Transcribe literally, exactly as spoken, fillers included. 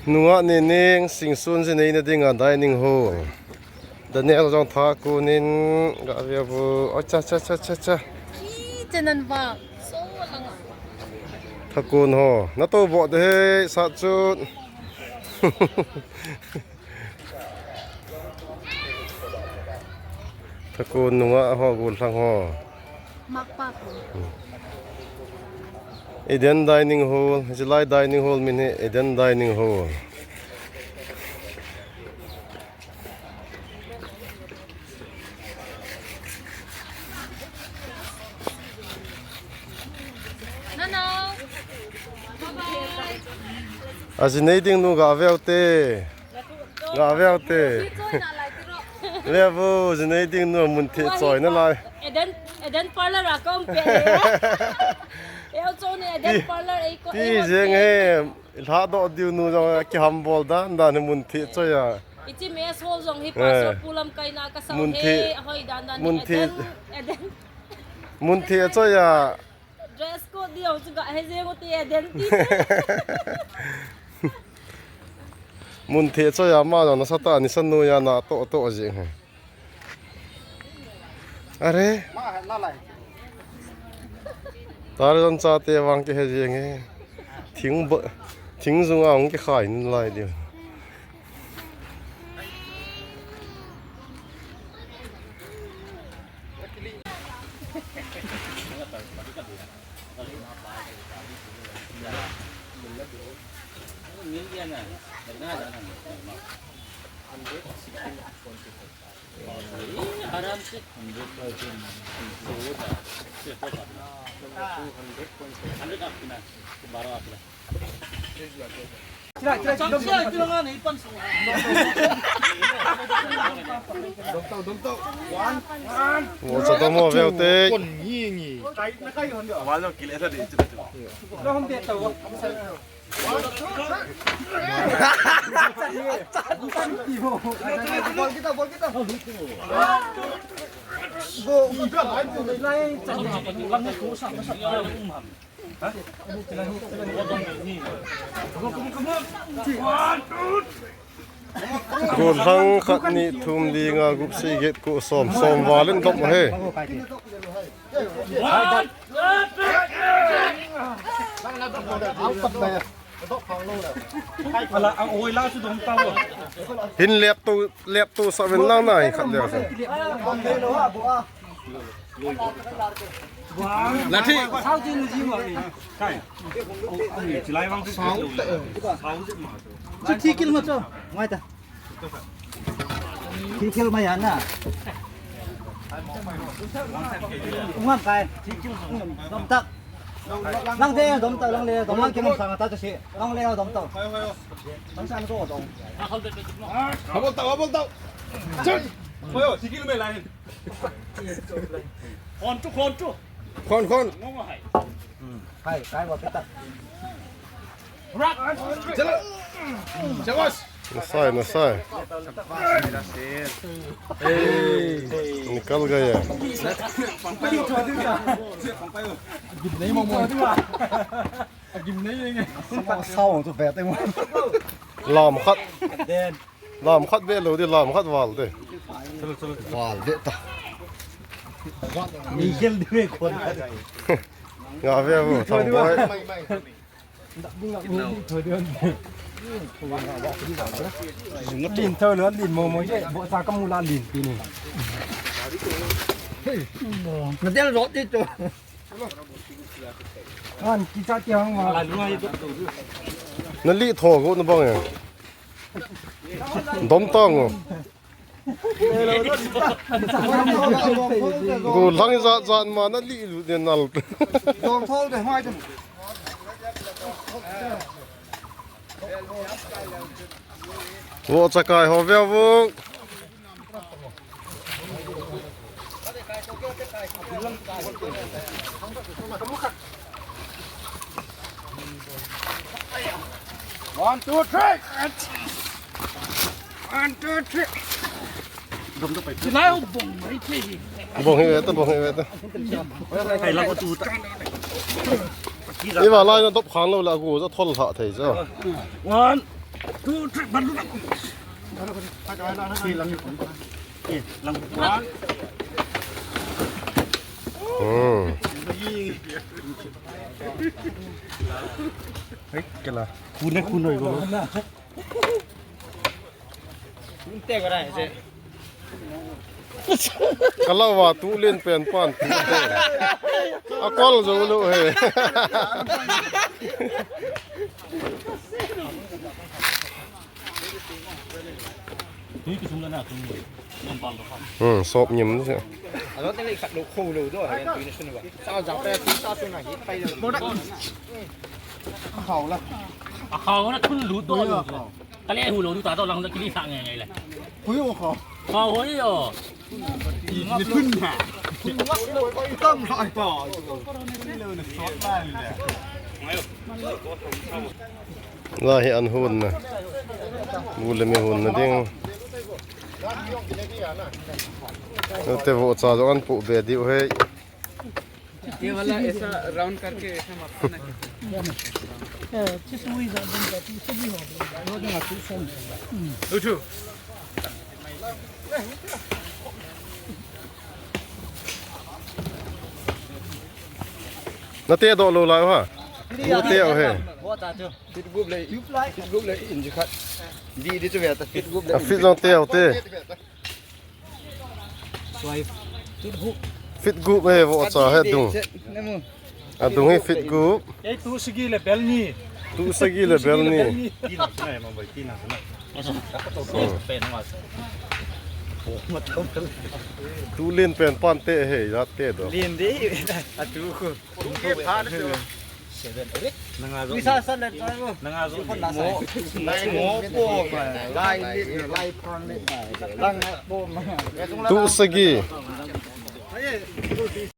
Nunga ni ning singsun ji nei na dinga dining hall. Daniel jong tha kunin ga ve vu. Oi cha cha cha cha cha. Ki chenan ba. So langa. Tha kun ho. Na to bo de he sa chut. Tha kun nunga ho gul thang ho. Makpa ko. Eden Dining Hall, Jilai Dining Hall min hi Eden Dining Hall. Nana. Bye bye. Aji nei ding nu ga veu te. Nga veu te. Levu, jinei ding nu mun thi choi na lai. Eden, Eden parlor a kom pe. Eu chon ni Eden parlor ei ko. Ti jeng he, lha do diu nu jong ki ham bol dan dan mun thi choi a. Ichi me sol jong hi pa so pulam kai na ka sa he, hoi dan dan mun thi. Eden, Eden. Mun thi choi a. Dress code diu chu ga he jeng u ti Eden ti. Mun the cho ya ma na sa ta ni sa nu ya na to to jeng he. Are. Tar jon cha te wang ke he jeng he. Thing ba, thing jung a ong ke khai ni lai diu. आराम से। Hundred percent. Hundred आप ना, बारह आप ना। Wo sa ta mo veu te. Gollhang khat, ni, thum, li, nga, gup, sagi, get, ko, som, som val in dop he. Ala, ang oi la su dong tao. Hin lep to, lep to sa ven lang na hin khat le sa. Lathi. Sao tin ji mo ni. Kai. O, ani chilai wang sao te. Sao te ma. Chu thi kil ma chu. Ngai ta. Thi kil ma ya na. Ungam kai. Thi kil. Dom tak. Lang de dom tak, lang le dom, lang kil sang ta ta si. Lang le dom tak. Lang sang ko dom. Habol tao, habol tao. Chut. Oyo, thi kil me lai. Khon chu, khon chu. Khon, khon. Ngong hai. Hai, kai wa peta. Rak. Chalo. Chawos. Nasai, nasai. Nikal gaya. Gimnei mo mo. Gimnei nge. Sao tu bet mo. Lam khat. Den. Lam khat be lo di, lam khat val de. Val de ta. Ni gel de me kon. Nga ve vo, thang boi. Lin thoi lo, lin mo mo je, bo sa ka mu la lin pi ni. Na del rot di to. An ki cha ti hang ma. Na li tho go na bang ya. Dom tang o. Gollhang jat jat ma na li lu de nal. Dom thol de hoi de. Vo chakai ho ve vo. One, two, three. One, two, three. Bong hi ve ta, bong hi ve ta. Kai la ko tu ta. Iva lai na dop khan lou le agu ja thol lha thei ja. One, two, three, one. One. Hmm. Hey, kela. Kune kune go. Kalawa tu len pen pan tu te. Akol jo lo he. Hmm, sop nyim se. Alo te le khat lo kho lo do, ha, tu ni sun ba. Sa ja pe tu sa sun na hi pai lo. Khau la. A khau na thun lu do. Kale hu lo du ta to lang la kili sa ngai ngai le. Hui o kho. Kho hoi o. Ni phun ha. Tam sa to. La hi an hun na. Bu le mi hun na ding. Te vohcha jo an pu be diu hei. ये वाला ऐसा राउंड करके ऐसा मारना है। उठो। Na te doh lou lai ha. Mo te o he. Fit group le, fit group le inji khat. Di di chu ve ta fit group le. A fit jong te o te. Fit group he vohcha he dung. Adung hi fit group. Ei, tu sagi le bel ni. Tu sagi le bel ni. Tu len pen pan te he, ya te do. Len de, a tu khu. Seven, eight. Nanga jo. Pisa san le try mo. Nanga jo. Mo, mo po ma. Lai ni, lai pang ni. Lang po ma. Tu sagi.